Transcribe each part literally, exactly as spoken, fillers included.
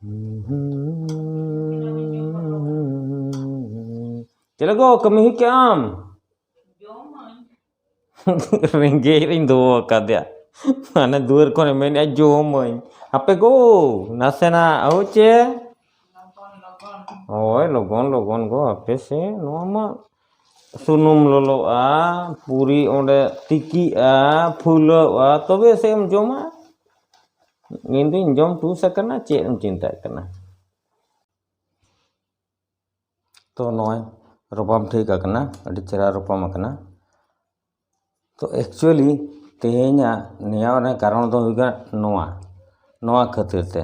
ᱪᱮᱫ ᱞᱮᱠᱟ ᱠᱟᱹᱢᱤ ᱦᱩᱭ ᱠᱮᱜ ᱟᱢ? ᱨᱮᱸᱜᱮᱡ ᱨᱤᱧ ᱫᱚᱦᱚ ᱟᱠᱟᱫᱮᱭᱟ᱾ ᱢᱟᱱᱮ ᱫᱩᱣᱟᱹᱨ ᱠᱷᱚᱱᱮ ᱢᱮᱱᱮᱫᱼᱟ, "ᱡᱚᱢᱟᱹᱧ ᱦᱟᱯᱮ ᱜᱳ, ᱱᱟᱥᱮᱱᱟᱜ ᱟᱹᱦᱩ ᱪᱮ?" ᱦᱳᱭ, ᱞᱚᱜᱚᱱ ᱞᱚᱜᱚᱱ ᱜᱳ, ᱦᱟᱯᱮ ᱥᱮ, ᱱᱚᱣᱟ ᱢᱟ ᱥᱩᱱᱩᱢ ᱞᱚᱞᱚᱜᱼᱟ, ᱯᱩᱨᱤ ᱚᱸᱰᱮ ᱛᱤᱠᱤᱜᱼᱟ, ᱯᱷᱩᱞᱟᱹᱜᱼᱟ, ᱛᱚᱵᱮ ᱥᱮ ᱮᱢ ᱡᱚᱢᱟ᱾ ᱤᱧ ᱫᱩᱧ ᱡᱚᱢ ᱴᱩᱥ ᱟᱠᱟᱱᱟ, ᱪᱮᱫ ᱮᱢ ᱪᱤᱱᱛᱟᱹᱜ ᱠᱟᱱᱟ? ᱛᱚ ᱱᱚᱜᱼᱚᱭ ᱨᱚᱯᱟᱢ ᱴᱷᱤᱠ ᱟᱠᱟᱱᱟ, ᱟᱹᱰᱤ ᱪᱮᱦᱨᱟ ᱨᱚᱯᱟᱢ ᱟᱠᱟᱱᱟ᱾ ᱛᱚ actually ᱛᱮᱦᱮᱧᱟᱜ ᱱᱮᱭᱟᱣ ᱨᱮᱱᱟᱜ ᱠᱟᱨᱚᱱ ᱫᱚ ᱦᱩᱭᱩᱜ ᱠᱟᱱᱟ ᱱᱚᱣᱟ, ᱱᱚᱣᱟ ᱠᱷᱟᱹᱛᱤᱨ ᱛᱮ᱾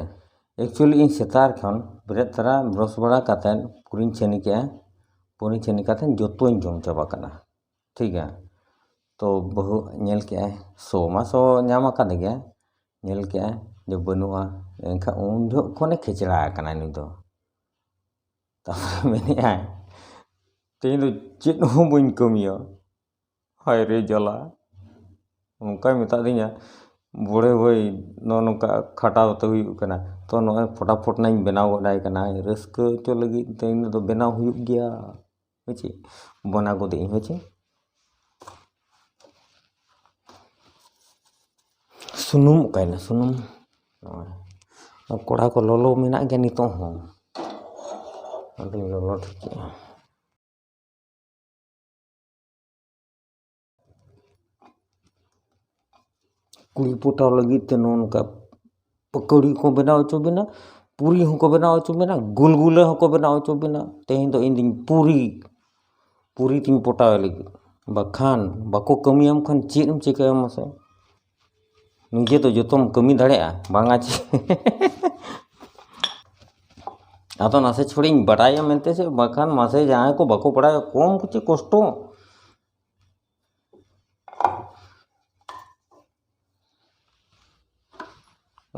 Actually ᱤᱧ ᱥᱮᱛᱟᱜ ᱠᱷᱚᱱ ᱵᱮᱨᱮᱫ ᱛᱚᱨᱟ ᱵᱨᱟᱥ ᱵᱟᱲᱟ ᱠᱟᱛᱮᱫ ᱯᱩᱨᱤᱧ ᱪᱷᱟᱹᱱᱤ ᱠᱮᱜᱼᱟ, ᱯᱩᱨᱤᱧ ᱪᱷᱟᱹᱱᱤ ᱠᱟᱛᱮᱫ ᱡᱚᱛᱚᱧ ᱡᱚᱢ ᱪᱟᱵᱟ ᱠᱟᱜᱼᱟ, ᱴᱷᱤᱠ ᱜᱮᱭᱟ᱾ ᱛᱚ ᱵᱟᱹᱦᱩ ᱧᱮᱞ ᱠᱮᱜᱼᱟᱭ, ᱥᱚ ᱢᱟ ᱥᱚ ᱧᱟᱢ ᱟᱠᱟᱫ ᱜᱮᱭᱟ, ᱧᱮᱞ ᱠᱮᱜᱼᱟᱭ ᱡᱮ ᱵᱟᱹᱱᱩᱜᱼᱟ, ᱮᱱᱠᱷᱟᱱ ᱩᱱ ᱡᱚᱦᱚᱜ ᱠᱷᱚᱱᱮ ᱠᱷᱮᱪᱲᱟ ᱟᱠᱟᱱᱟ ᱱᱩᱭ ᱫᱚ᱾ ᱛᱟᱨᱯᱚᱨᱮ ᱢᱮᱱᱮᱫᱼᱟᱭ, "ᱛᱮᱦᱮᱧ ᱫᱚ ᱪᱮᱫ ᱦᱚᱸ ᱵᱟᱹᱧ ᱠᱟᱹᱢᱤᱭᱟ, ᱦᱟᱭ ᱨᱮ ᱡᱟᱞᱟ", ᱚᱱᱠᱟᱭ ᱢᱮᱛᱟᱫᱤᱧᱟ᱾ "ᱵᱚᱲᱮ ᱵᱷᱟᱹᱭ, ᱱᱚᱜᱼᱚ ᱱᱚᱝᱠᱟ ᱠᱷᱟᱴᱟᱣ ᱛᱮ ᱦᱩᱭᱩᱜ ᱠᱟᱱᱟ, ᱛᱚ ᱱᱚᱜᱼᱚᱭ ᱯᱷᱚᱴᱟᱯᱷᱚᱴ ᱱᱟᱧ ᱵᱮᱱᱟᱣ ᱜᱚᱫ ᱟᱭ ᱠᱟᱱᱟ, ᱨᱟᱹᱥᱠᱟᱹ ᱦᱚᱪᱚ ᱞᱟᱹᱜᱤᱫ ᱛᱮ ᱤᱧ ᱫᱚ ᱵᱮᱱᱟᱣ ᱦᱩᱭᱩᱜ ᱜᱮᱭᱟ", ᱦᱳᱭ ᱪᱮ, ᱵᱮᱱᱟᱣ ᱜᱚᱫᱮᱜ ᱟᱹᱧ, ᱦᱳᱭ ᱪᱮ᱾ ᱥᱩᱱᱩᱢ ᱚᱠᱟᱭᱮᱱᱟ? ᱥᱩᱱᱩᱢ ᱱᱚᱜᱼᱚᱭ᱾ ᱠᱚᱲᱟ ᱠᱚ ᱞᱚᱞᱚ ᱢᱮᱱᱟᱜ ᱜᱮᱭᱟ ᱱᱤᱛᱚᱜ ᱦᱚᱸ᱾ ᱟᱫᱚᱧ ᱞᱚᱞᱚ ᱴᱷᱤᱠᱮᱜᱼᱟ᱾ ᱠᱩᱲᱤ ᱯᱚᱴᱟᱣ ᱞᱟᱹᱜᱤᱫ ᱛᱮ ᱱᱚᱜᱼᱚ ᱱᱚᱝᱠᱟ ᱯᱟᱠᱚᱲᱤ ᱠᱚ ᱵᱮᱱᱟᱣ ᱦᱚᱪᱚ ᱵᱮᱱᱟ, ᱯᱩᱨᱤ ᱦᱚᱸᱠᱚ ᱵᱮᱱᱟᱣ ᱦᱚᱪᱚ ᱵᱮᱱᱟ, ᱜᱩᱞᱜᱩᱞᱟᱹ ᱦᱚᱸᱠᱚ ᱵᱮᱱᱟᱣ ᱦᱚᱪᱚ ᱵᱮᱱᱟ᱾ ᱛᱮᱦᱮᱧ ᱫᱚ ᱤᱧ ᱫᱚᱧ ᱯᱩᱨᱤ, ᱯᱩᱨᱤ ᱛᱤᱧ ᱯᱚᱴᱟᱣ ᱞᱟᱹᱜᱤᱫ᱾ ᱵᱟᱠᱷᱟᱱ ᱵᱟᱠᱚ ᱠᱟᱹᱢᱤᱭᱟᱢ ᱠᱷᱟᱱ ᱪᱮᱫ ᱮᱢ ᱪᱤᱠᱟᱹᱭᱟ ᱢᱟᱥᱮ? ᱱᱤᱡᱮ ᱫᱚ ᱡᱚᱛᱚᱢ ᱠᱟᱹᱢᱤ ᱫᱟᱲᱮᱭᱟᱜᱼᱟ, ᱵᱟᱝᱟ ᱪᱮ? ᱟᱫᱚ ᱱᱟᱥᱮ ᱪᱷᱚᱲᱤᱧ ᱵᱟᱰᱟᱭᱟ ᱢᱮᱱᱛᱮ ᱥᱮ, ᱵᱟᱠᱷᱟᱱ ᱢᱟᱥᱮ ᱡᱟᱦᱟᱸᱭ ᱠᱚ ᱵᱟᱠᱚ ᱵᱟᱲᱟᱭᱟ, ᱠᱚᱢ ᱠᱚ ᱪᱮᱫ ᱠᱚᱥᱴᱚ᱾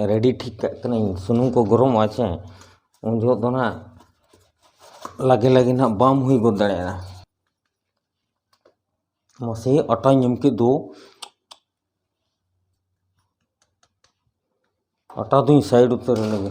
ᱨᱮᱰᱤ ᱴᱷᱤᱠ ᱠᱟᱜ ᱠᱟᱹᱱᱟᱹᱧ, ᱥᱩᱱᱩᱢ ᱠᱚ ᱜᱚᱨᱚᱢᱚᱜᱼᱟ ᱪᱮ, ᱩᱱ ᱡᱚᱦᱚᱜ ᱫᱚ ᱱᱟᱦᱟᱜ ᱞᱟᱜᱮ ᱞᱟᱜᱮ ᱱᱟᱦᱟᱜ ᱵᱟᱢ ᱦᱩᱭ ᱜᱚᱫ ᱫᱟᱲᱮᱭᱟᱜᱼᱟ᱾ ᱢᱟᱥᱮ ᱟᱴᱟᱧ ᱧᱟᱢ ᱠᱮᱫ ᱫᱚ, ᱟᱴᱟ ᱫᱩᱧ ᱥᱟᱭᱤᱰ ᱩᱛᱟᱹᱨ ᱞᱮᱜᱮ᱾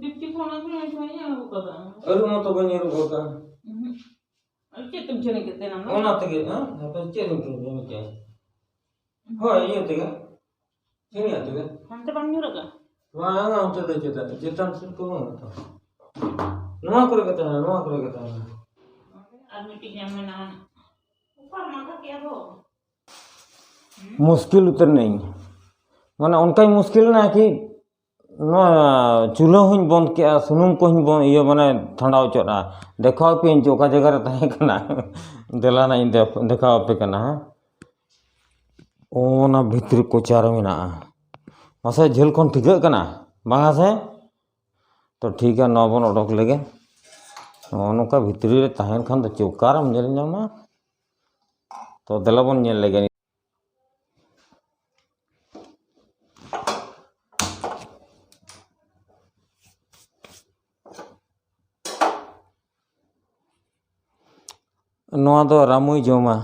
ᱰᱤᱯᱴᱤ ᱠᱚ ᱚᱱᱟ ᱠᱚ ᱧᱮᱞ ᱟᱹᱜᱩ ᱠᱟᱫᱟ᱾ ᱟᱹᱨᱩᱵ ᱢᱟᱛᱚ ᱵᱟᱹᱧ ᱟᱹᱨᱩᱵ ᱟᱠᱟᱫᱟ᱾ ᱪᱮᱫ ᱛᱮᱢ ᱪᱷᱟᱹᱱᱤ ᱠᱮᱫ ᱛᱮ ᱚᱱᱟ ᱫᱚ? ᱚᱱᱟ ᱛᱮᱜᱮ, ᱦᱮᱸ? ᱦᱟᱯᱮ, ᱪᱮᱫ ᱮᱢ ᱪᱷᱟᱹᱱᱤ ᱠᱮᱫᱟ? ᱦᱳᱭ, ᱤᱭᱟᱹ ᱛᱮᱜᱮ᱾ ᱪᱷᱟᱹᱱᱤ ᱛᱮᱜᱮ᱾ ᱦᱟᱱᱛᱮ ᱵᱟᱝ ᱧᱩᱨ ᱟᱠᱟᱱᱟ? ᱵᱟᱝ, ᱚᱱᱛᱮ ᱫᱚ ᱪᱮᱫᱟᱜ? ᱪᱮᱛᱟᱱ ᱥᱮᱫ ᱠᱚ ᱵᱟᱝ ᱛᱚ᱾ ᱱᱚᱣᱟ ᱠᱚᱨᱮ ᱜᱮ ᱛᱟᱦᱮᱱᱟ, ᱱᱚᱣᱟ ᱠᱚᱨᱮ ᱜᱮ ᱛᱟᱦᱮᱱᱟ᱾ ᱟᱨ ᱢᱤᱫᱴᱤᱡ ᱧᱟᱢ ᱢᱮᱱᱟᱜᱼᱟ᱾ ᱚᱠᱟ ᱨᱮ ᱢᱟᱫᱟ ᱠᱮᱜᱼᱟ ᱵᱚ? ᱢᱩᱥᱠᱤᱞ ᱩᱛᱟᱹᱨ ᱱᱟᱹᱧ᱾ ᱢᱟᱱᱮ, ᱚᱱᱠᱟᱧ ᱢᱩᱥᱠᱤᱞ ᱮᱱᱟ ᱠᱤ, ᱱᱚᱣᱟ ᱪᱩᱞᱦᱟᱹ ᱦᱚᱸᱧ ᱵᱚᱱᱫ ᱠᱮᱜᱼᱟ, ᱥᱩᱱᱩᱢ ᱠᱚᱦᱚᱸᱧ ᱵᱚᱱ-, ᱤᱭᱟᱹ, ᱢᱟᱱᱮ, ᱴᱷᱟᱱᱰᱟ ᱚᱪᱚᱜᱼᱟ᱾ ᱫᱮᱠᱷᱟᱣ ᱟᱯᱮᱭᱟᱹᱧ ᱪᱮ ᱚᱠᱟ ᱡᱟᱭᱜᱟ ᱨᱮ ᱛᱟᱦᱮᱸ ᱠᱟᱱᱟ᱾ ᱫᱮᱞᱟ ᱱᱟᱜ ᱤᱧ ᱫᱮᱠᱷ-, ᱫᱮᱠᱷᱟᱣ ᱟᱯᱮ ᱠᱟᱱᱟ, ᱦᱮᱸ᱾ ᱚᱱᱟ ᱵᱷᱤᱛᱨᱤ ᱠᱚᱪᱟ ᱨᱮ ᱢᱮᱱᱟᱜᱼᱟ᱾ ᱢᱟᱥᱮ, ᱡᱷᱟᱹᱞ ᱠᱷᱚᱱ ᱴᱷᱤᱠᱟᱹᱜ ᱠᱟᱱᱟ? ᱵᱟᱝᱟ ᱥᱮ? ᱛᱚ, ᱴᱷᱤᱠ ᱜᱮᱭᱟ, ᱱᱚᱣᱟ ᱵᱚᱱ ᱚᱰᱚᱠ ᱞᱮᱜᱮ᱾ ᱱᱚᱜᱼᱚ ᱱᱚᱝᱠᱟ ᱵᱷᱤᱛᱨᱤ ᱨᱮ ᱛᱟᱦᱮᱱ ᱠᱷᱟᱱ ᱫᱚ ᱪᱮᱫ ᱚᱠᱟᱨᱮᱢ ᱧᱮᱞ ᱧᱟᱢᱟ? ᱛᱚ ᱫᱮᱞᱟ ᱵᱚᱱ ᱧᱮᱞ ᱞᱮᱜᱮ᱾ ᱱᱚᱣᱟ ᱫᱚ ᱨᱟᱢᱩᱭ ᱡᱚᱢᱟ᱾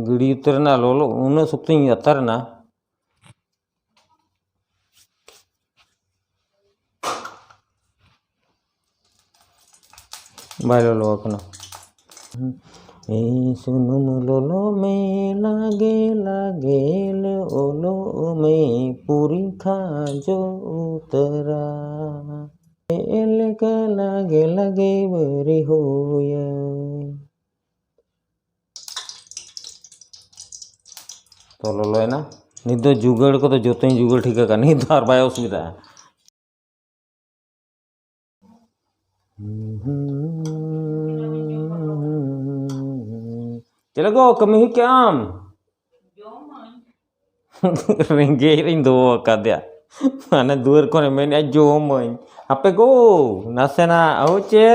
ᱜᱤᱰᱤ ᱩᱛᱟᱹᱨ ᱮᱱᱟ ᱞᱚᱞᱚ, ᱩᱱᱟᱹᱜ ᱥᱚᱠᱛᱚᱧ ᱟᱛᱟᱨ ᱮᱱᱟ᱾ ᱵᱟᱭ ᱞᱚᱞᱚ ᱟᱠᱟᱱᱟ᱾ ᱮᱭ ᱥᱩᱱᱩᱢ ᱞᱚᱞᱚ ᱢᱮ, ᱞᱟᱜᱮ ᱞᱟᱜᱮ ᱞᱚᱞᱚ ᱢᱮ, ᱯᱩᱨᱤ ᱠᱷᱟᱡᱚ ᱩᱛᱟᱹᱨᱟ᱾ ᱪᱮᱫ ᱞᱮᱠᱟ ᱞᱟᱜᱮ ᱞᱟᱜᱮ ᱵᱟᱹᱨᱤ ᱦᱩᱭᱟ᱾ ᱛᱚ ᱞᱚᱞᱚᱭᱮᱱᱟ᱾ ᱱᱤᱛ ᱫᱚ ᱡᱩᱜᱟᱹᱲ ᱠᱚᱫᱚ ᱡᱚᱛᱚᱧ ᱡᱩᱜᱟᱹᱲ ᱴᱷᱤᱠ ᱟᱠᱟᱫ, ᱱᱤᱛ ᱫᱚ ᱟᱨ ᱵᱟᱭ ᱚᱥᱩᱵᱤᱫᱷᱟᱜᱼᱟ᱾ ᱪᱮᱫ ᱞᱮᱠᱟ ᱠᱟᱹᱢᱤ ᱦᱩᱭ ᱠᱮᱜ ᱟᱢ? ᱨᱮᱸᱜᱮᱡ ᱨᱤᱧ ᱫᱚᱦᱚ ᱟᱠᱟᱫᱮᱭᱟ, ᱢᱟᱱᱮ ᱫᱩᱣᱟᱹᱨ ᱠᱷᱚᱱᱮ ᱢᱮᱱᱮᱫᱼᱟ ᱡᱚᱢᱟᱹᱧ᱾ ᱦᱟᱯᱮ ᱜᱳ, ᱱᱟᱥᱮᱱᱟᱜ ᱦᱳᱭ ᱪᱮ᱾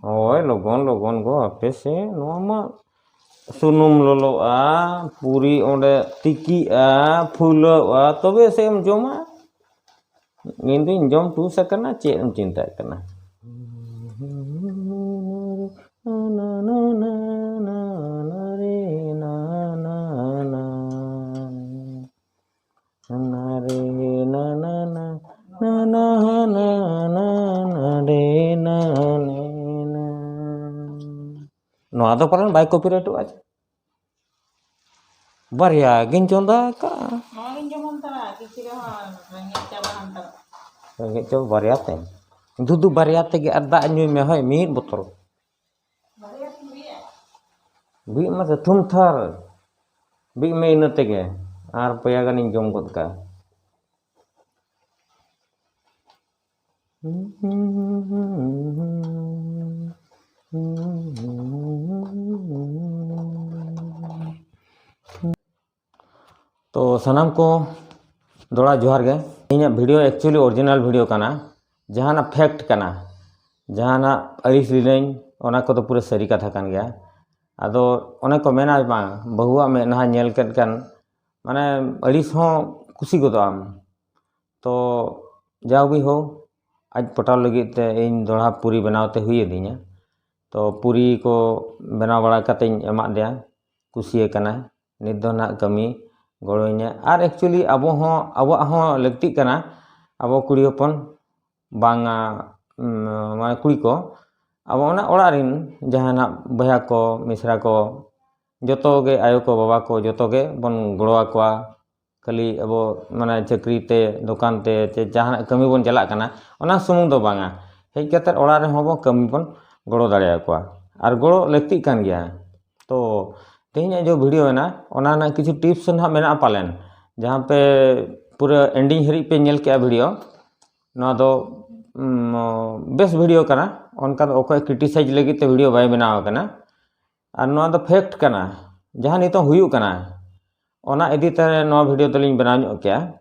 ᱦᱳᱭ, ᱞᱚᱜᱚᱱ ᱞᱚᱜᱚᱱ ᱜᱳ, ᱦᱟᱯᱮ ᱥᱮ, ᱱᱚᱣᱟ ᱢᱟ ᱥᱩᱱᱩᱢ ᱞᱚᱞᱚᱜᱼᱟ, ᱯᱩᱨᱤ ᱚᱸᱰᱮ ᱛᱤᱠᱤᱜᱼᱟ, ᱯᱷᱩᱞᱟᱹᱜᱼᱟ, ᱛᱚᱵᱮ ᱥᱮ ᱮᱢ ᱡᱚᱢᱟ᱾ ᱤᱧ ᱫᱩᱧ ᱡᱚᱢ ᱴᱩᱥ ᱟᱠᱟᱱᱟ, ᱪᱮᱫ ᱮᱢ ᱪᱤᱱᱛᱟᱹᱜ ᱠᱟᱱᱟ? ᱱᱚᱣᱟ ᱫᱚ ᱯᱟᱞᱮᱱ ᱵᱟᱭ ᱠᱚᱯᱤᱨᱟᱭᱤᱴᱚᱜᱼᱟ ᱪᱮ? ᱵᱟᱨᱭᱟ ᱜᱤᱧ ᱪᱚᱸᱫᱟ ᱟᱠᱟᱫᱼᱟ᱾ ᱱᱚᱣᱟ ᱜᱤᱧ ᱡᱚᱢ ᱦᱟᱛᱟᱲᱟ, ᱠᱤᱪᱷᱩ ᱨᱮᱦᱚᱸ ᱨᱮᱸᱜᱮᱡ ᱪᱟᱵᱟ ᱦᱟᱛᱟᱲᱚᱜᱼᱟ᱾ ᱨᱮᱸᱜᱮᱡ ᱪᱟᱵᱟ ᱵᱟᱨᱭᱟ ᱛᱮ᱾ ᱫᱩᱫᱩ ᱵᱟᱨᱭᱟ ᱛᱮᱜᱮ ᱟᱨ ᱫᱟᱜ ᱧᱩᱭ ᱢᱮ, ᱦᱳᱭ, ᱢᱤᱫ ᱵᱚᱛᱚᱞ᱾ ᱵᱟᱨᱭᱟ ᱛᱮᱢ ᱵᱤᱜᱼᱟ? ᱵᱤᱜ ᱢᱟ ᱥᱮ ᱛᱷᱩᱢ ᱛᱷᱟᱨ᱾ ᱵᱤᱜ ᱢᱮ ᱤᱱᱟᱹ ᱛᱮᱜᱮ᱾ ᱟᱨ ᱯᱮᱭᱟ ᱜᱟᱱᱤᱧ ᱡᱚᱢ ᱜᱚᱫ ᱠᱟᱜᱼᱟ᱾ ᱛᱚ ᱥᱟᱱᱟᱢ ᱠᱚ ᱫᱚᱲᱟ ᱡᱚᱦᱟᱨ ᱜᱮ᱾ ᱤᱧᱟᱹᱜ video actually original video ᱠᱟᱱᱟ, ᱡᱟᱦᱟᱱᱟᱜ fact ᱠᱟᱱᱟ᱾ ᱡᱟᱦᱟᱱᱟᱜ ᱟᱹᱲᱤᱥ ᱞᱤᱱᱟᱹᱧ, ᱚᱱᱟ ᱠᱚᱫᱚ ᱯᱩᱨᱟᱹ ᱥᱟᱹᱨᱤ ᱠᱟᱛᱷᱟ ᱠᱟᱱ ᱜᱮᱭᱟ᱾ ᱟᱫᱚ ᱚᱱᱮ ᱠᱚ ᱢᱮᱱᱟ ᱵᱟᱝ, ᱵᱟᱹᱦᱩᱣᱟᱜ ᱢᱮᱫᱦᱟ ᱧᱮᱞ ᱠᱮᱫ ᱠᱷᱟᱱ ᱢᱟᱱᱮ ᱟᱹᱲᱤᱥ ᱦᱚᱸ ᱠᱩᱥᱤ ᱜᱚᱫᱚᱜ ᱟᱢ᱾ ᱛᱚ ᱡᱟᱣᱜᱮ ᱦᱳ, ᱟᱡ ᱯᱚᱴᱟᱣ ᱞᱟᱹᱜᱤᱫ ᱛᱮ ᱤᱧ ᱫᱚᱦᱲᱟ ᱯᱩᱨᱤ ᱵᱮᱱᱟᱣ ᱛᱮ ᱦᱩᱭ ᱟᱹᱫᱤᱧᱟ᱾ ᱛᱚ ᱯᱩᱨᱤ ᱠᱚ ᱵᱮᱱᱟᱣ ᱵᱟᱲᱟ ᱠᱟᱛᱮᱧ ᱮᱢᱟᱫ ᱫᱮᱭᱟ, ᱠᱩᱥᱤ ᱟᱠᱟᱱᱟᱭ᱾ ᱱᱤᱛ ᱫᱚ ᱱᱟᱦᱟᱜ ᱠᱟᱹᱢᱤ ᱜᱚᱲᱚᱧᱟ᱾ ᱟᱨ actually ᱟᱵᱚ ᱦᱚᱸ, ᱟᱵᱚᱣᱟᱜ ᱦᱚᱸ ᱞᱟᱹᱠᱛᱤᱜ ᱠᱟᱱᱟ, ᱟᱵᱚ ᱠᱩᱲᱤ ᱦᱚᱯᱚᱱ ᱵᱟᱝᱟ, ᱩᱢ, ᱢᱟᱱᱮ ᱠᱩᱲᱤ ᱠᱚ, ᱟᱵᱚ ᱚᱱᱟ ᱚᱲᱟᱜ ᱨᱮᱱ ᱡᱟᱦᱟᱱᱟᱜ ᱵᱚᱭᱦᱟ ᱠᱚ, ᱢᱤᱥᱨᱟ ᱠᱚ, ᱡᱚᱛᱚ ᱜᱮ, ᱟᱭᱳ ᱠᱚ, ᱵᱟᱵᱟ ᱠᱚ, ᱡᱚᱛᱚ ᱜᱮ ᱵᱚᱱ ᱜᱚᱲᱚ ᱟᱠᱚᱣᱟ᱾ ᱠᱷᱟᱹᱞᱤ ᱟᱵᱚ ᱢᱟᱱᱮ ᱪᱟᱹᱠᱨᱤ ᱛᱮ, ᱫᱚᱠᱟᱱ ᱛᱮ, ᱪᱮ ᱡᱟᱦᱟᱱᱟᱜ ᱠᱟᱹᱢᱤ ᱵᱚᱱ ᱪᱟᱞᱟᱜ ᱠᱟᱱᱟ, ᱚᱱᱟ ᱥᱩᱢᱩᱝ ᱫᱚ ᱵᱟᱝᱟ, ᱦᱮᱡ ᱠᱟᱛᱮᱫ ᱚᱲᱟᱜ ᱨᱮᱦᱚᱸ ᱵᱚᱱ ᱠᱟᱹᱢᱤ ᱵᱚᱱ ᱜᱚᱲᱚ ᱫᱟᱲᱮᱭᱟᱠᱚᱣᱟ᱾ ᱟᱨ ᱜᱚᱲᱚ ᱞᱟᱹᱠᱛᱤᱜ ᱠᱟᱱ ᱜᱮᱭᱟ᱾ ᱛᱚ ᱛᱮᱦᱮᱧᱟᱜ ᱡᱮ video ᱢᱮᱱᱟᱜᱼᱟ, ᱚᱱᱟ ᱨᱮᱱᱟᱜ ᱠᱤᱪᱷᱩ tips ᱱᱟᱦᱟᱜ ᱢᱮᱱᱟᱜᱼᱟ ᱯᱟᱞᱮᱱ, ᱡᱟᱦᱟᱸ ᱯᱮ ᱯᱩᱨᱟᱹ ending ᱦᱟᱹᱨᱤᱡ ᱯᱮ ᱧᱮᱞ ᱠᱮᱜᱼᱟ video᱾ ᱱᱚᱣᱟ ᱫᱚ, ᱩᱢ, ᱵᱮᱥ video ᱠᱟᱱᱟ, ᱚᱱᱠᱟ ᱫᱚ ᱚᱠᱚᱭ criticize ᱞᱟᱹᱜᱤᱫ ᱛᱮ video ᱵᱟᱭ ᱵᱮᱱᱟᱣ ᱟᱠᱟᱱᱟ᱾ ᱟᱨ ᱱᱚᱣᱟ ᱫᱚ fact ᱠᱟᱱᱟ, ᱡᱟᱦᱟᱸ ᱱᱤᱛᱚᱜ ᱦᱩᱭᱩᱜ ᱠᱟᱱᱟ, ᱚᱱᱟ ᱤᱫᱤ ᱛᱮ ᱱᱚᱣᱟ video ᱫᱚᱞᱤᱧ ᱵᱮᱱᱟᱣ ᱧᱚᱜ ᱠᱮᱜᱼᱟ᱾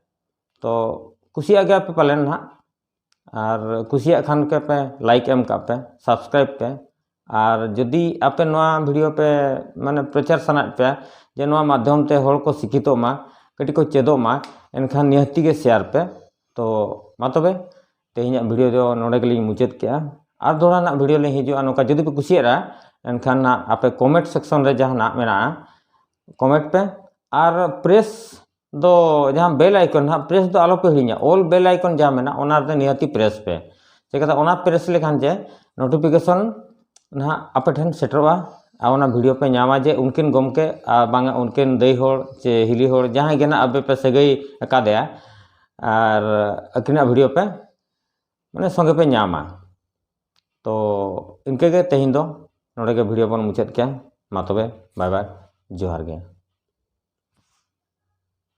ᱛᱚ ᱠᱩᱥᱤᱭᱟᱜ ᱜᱮᱭᱟ ᱯᱮ ᱯᱟᱞᱮᱱ ᱱᱟᱦᱟᱜ, ᱟᱨ ᱠᱩᱥᱤᱭᱟᱜ ᱠᱷᱟᱱ ᱯᱮ, ᱯᱮ like ᱮᱢ ᱠᱟᱜ ᱯᱮ, subscribe ᱯᱮ᱾ ᱟᱨ ᱡᱩᱫᱤ ᱟᱯᱮ ᱱᱚᱣᱟ video ᱯᱮ ᱢᱟᱱᱮ ᱯᱨᱚᱪᱟᱨ ᱥᱟᱱᱟᱭᱮᱫ ᱯᱮᱭᱟ, ᱡᱮ ᱱᱚᱣᱟ ᱢᱟᱫᱽᱫᱷᱚᱢ ᱛᱮ ᱦᱚᱲ ᱠᱚ ᱥᱤᱠᱠᱷᱤᱛᱚᱜ ᱢᱟ, ᱠᱟᱹᱴᱤᱡ ᱠᱚ ᱪᱮᱫᱚᱜ ᱢᱟ, ᱮᱱᱠᱷᱟᱱ ᱱᱤᱦᱟᱹᱛᱤ ᱜᱮ share ᱯᱮ᱾ ᱛᱚ ᱢᱟ ᱛᱚᱵᱮ ᱛᱮᱦᱮᱧᱟᱜ video ᱫᱚ ᱱᱚᱰᱮ ᱜᱮᱞᱤᱧ ᱢᱩᱪᱟᱹᱫ ᱠᱮᱜᱼᱟ᱾ ᱟᱨ ᱫᱚᱦᱲᱟ ᱨᱮᱱᱟᱜ video ᱞᱤᱧ ᱦᱤᱡᱩᱜᱼᱟ᱾ ᱱᱚᱝᱠᱟ ᱡᱩᱫᱤ ᱯᱮ ᱠᱩᱥᱤᱭᱟᱜᱼᱟ, ᱮᱱᱠᱷᱟᱱ ᱱᱟᱜ ᱟᱯᱮ comment section ᱨᱮ ᱡᱟᱦᱟᱱᱟᱜ ᱢᱮᱱᱟᱜᱼᱟ, comment ᱯᱮ᱾ ᱟᱨ press ᱫᱚ ᱡᱟᱦᱟᱸ bell icon ᱱᱟᱦᱟᱜ, press ᱫᱚ ᱟᱞᱚ ᱯᱮ ᱦᱤᱲᱤᱧᱟ, all bell icon ᱡᱟᱦᱟᱸ ᱢᱮᱱᱟᱜᱼᱟ, ᱚᱱᱟ ᱨᱮᱫᱚ ᱱᱤᱦᱟᱹᱛᱤ press ᱯᱮ᱾ ᱪᱮᱠᱟᱛᱮ ᱚᱱᱟ press ᱞᱮᱠᱷᱟᱱ ᱡᱮ notification ᱱᱟᱦᱟᱜ ᱟᱯᱮ ᱴᱷᱮᱱ ᱥᱮᱴᱮᱨᱚᱜᱼᱟ, ᱟᱨ ᱚᱱᱟ video ᱯᱮ ᱧᱟᱢᱟ ᱡᱮ ᱩᱱᱠᱤᱱ ᱜᱚᱢᱠᱮ ᱟᱨ ᱵᱟᱝᱟ ᱩᱱᱠᱤᱱ ᱫᱟᱹᱭ ᱦᱚᱲ ᱪᱮ ᱦᱤᱞᱤ ᱦᱚᱲ ᱡᱟᱦᱟᱸᱭ ᱜᱮ ᱱᱟᱦᱟᱜ ᱟᱯᱮ ᱯᱮ ᱥᱟᱹᱜᱟᱹᱭ ᱟᱠᱟᱫᱮᱭᱟ, ᱟᱨ ᱟᱹᱠᱤᱱᱟᱜ video ᱯᱮ ᱢᱟᱱᱮ ᱥᱚᱸᱜᱮ ᱯᱮ ᱧᱟᱢᱟ᱾ ᱛᱚ ᱤᱱᱠᱟᱹ ᱜᱮ ᱛᱮᱦᱮᱧ ᱫᱚ ᱱᱚᱰᱮ ᱜᱮ video ᱵᱚᱱ ᱢᱩᱪᱟᱹᱫ ᱠᱮᱜᱼᱟ᱾ ᱢᱟ ᱛᱚᱵᱮ bye bye, ᱡᱚᱦᱟᱨ ᱜᱮ᱾